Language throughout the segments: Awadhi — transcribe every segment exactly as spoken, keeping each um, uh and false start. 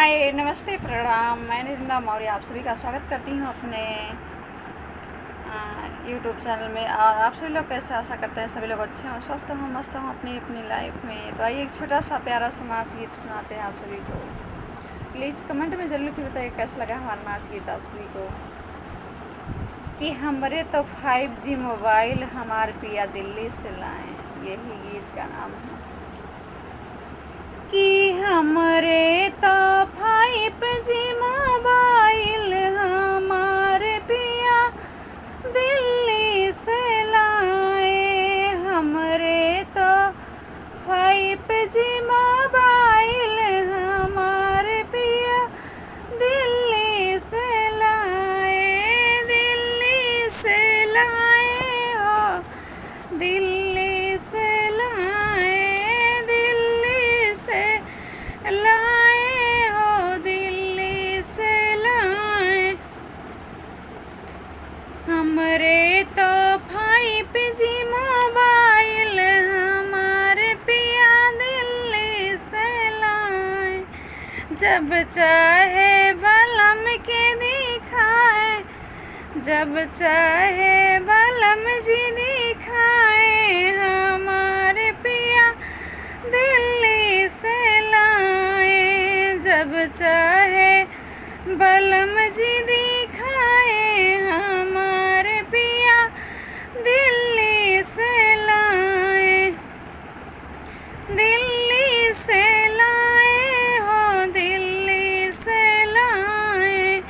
हाय, नमस्ते, प्रणाम। मैं निर्मला मौर्य आप सभी का स्वागत करती हूँ अपने, अ, YouTube चैनल में। और आप सभी लोग कैसे, आशा करते हैं सभी लोग अच्छे हों, स्वस्थ हों, मस्त हों अपनी अपनी लाइफ में। तो आइए, एक छोटा सा प्यारा सा नाच गीत सुनाते हैं आप सभी को। प्लीज कमेंट में ज़रूर लिख के बताइए कैसा लगा हमारा नाच गीत आप सभी को। कि हमरे तो फ़ाइव जी मोबाइल हमार पिया दिल्ली से लाए, यही गीत का नाम है। कि हमरे तो फ़ाइव जी मोबाइल हमार पिया दिल्ली से लाए, हमरे तो फ़ाइव जी मोबाइल हमार पिया दिल्ली से लाए, दिल्ली से लाए हो, दिल्ली से लाए, दिल्ली से लाए हो, दिल्ली से लाए। हमरे तो फ़ाइव जी मोबाइल हमार पिया दिल्ली से लाए, जब चाहे बलम के दिखाए, जब चाहे बलम जी दिखाए, हमार पिया दिल्ली से लाए, जब चाहे बलम जी दिखाए, हमार पिया दिल्ली से लाए, दिल्ली से लाए हो, दिल्ली से लाए।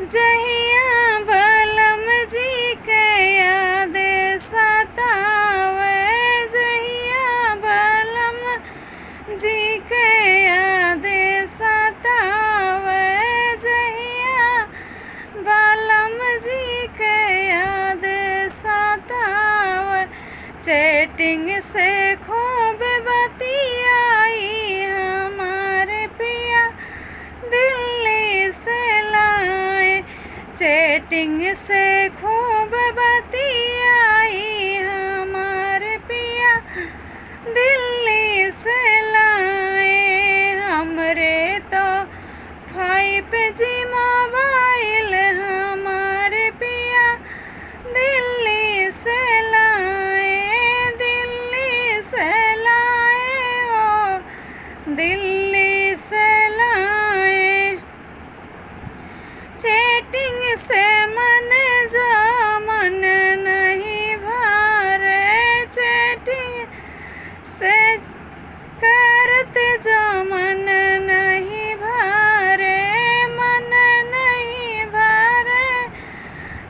जहिया बलम जी के याद सतावे, जहिया बलम जी के याद सतावे, जहिया बलम जी के याद सतावे। चैटिंग से खूब बतियाई हमार पिया दिल्ली से लाए, चैटिंग से खूब बतियाई हमार पिया दिल्ली से लाए। हमरे तो फ़ाइव जी मोबाइल हमार पिया दिल्ली से लाए, दिल्ली से लाए हो, दिल्ली से लाए। चैटिंग से मन जो मन नहीं भरे, चैटिंग से करत जो मन नहीं भरे, मन नहीं भरे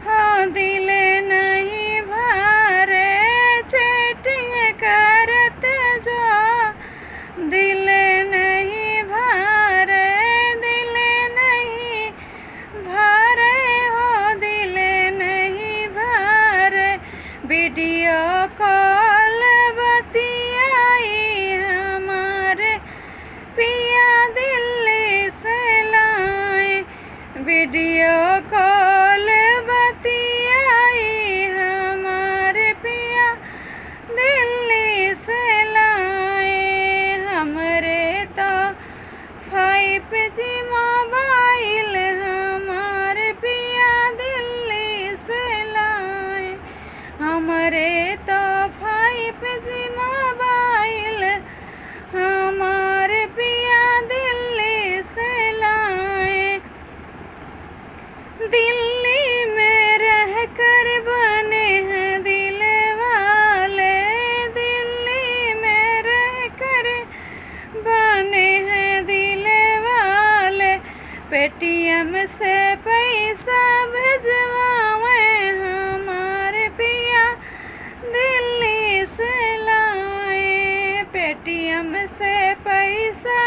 हो, दिल नहीं भरे। चैटिंग करत जो दिल नहीं भरे, दिल नहीं भरे हो, दिल नहीं भरे। वीडियो कॉल बतियाई हमार पिया दिल्ली से लाए, वीडियो कॉल बतियाई हमार पिया दिल्ली से लाए। हमरे तो फ़ाइव जी मोबाइल हमार पिया दिल्ली से लाए, हमरे तो फ़ाइव जी मोबाइल हमार पिया दिल्ली से लाए। दिल्ली में रहकर बने हैं दिल वाले, दिल्ली में रहकर बने हैं दिल वाले। पेटीएम से पैसा भेजवावे हमार पिया दिल्ली से लाए, पेटीएम से पैसा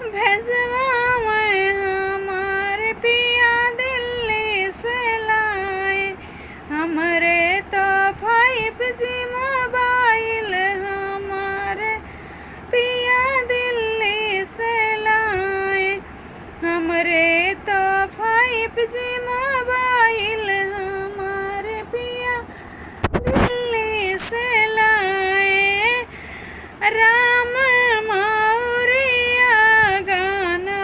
भेजवावे हमार पिया दिल्ली से लाए। हमरे तो फ़ाइव जी मोबाइल हमार पिया दिल्ली से लाए, हमरे तो फ़ाइव जी मोबाइल हमार पिया दिल्ली से लाए। राम मौरिया गाना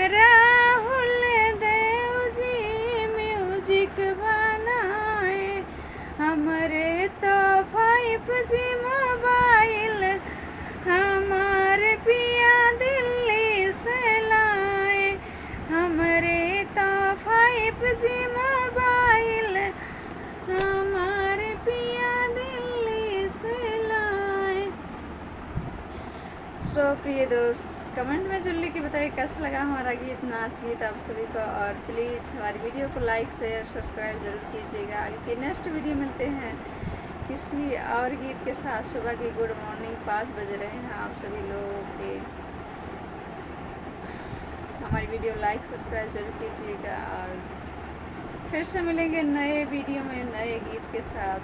राहुल देव जी music बनाए, हमरे तो five G mobile हमार पिया दिल्ली से लाए, हमरे तो five G mobile हमार पिया दिल्ली से लाए। So प्रिय दोस्त, comment में जरूर लिख के बताइए कैसा लगा हमारा गीत, नाच गीत आप सभी को। और please हमारी video को like, share, subscribe जरूर कीजिएगा। आगे की next video मिलते हैं किसी और गीत के साथ। सुबह की good morning, पाँच बज रहे हैं आप सभी लोगों के। हमारी video like, subscribe जरूर कीजिएगा और फिर से मिलेंगे नए video में नए गीत के साथ।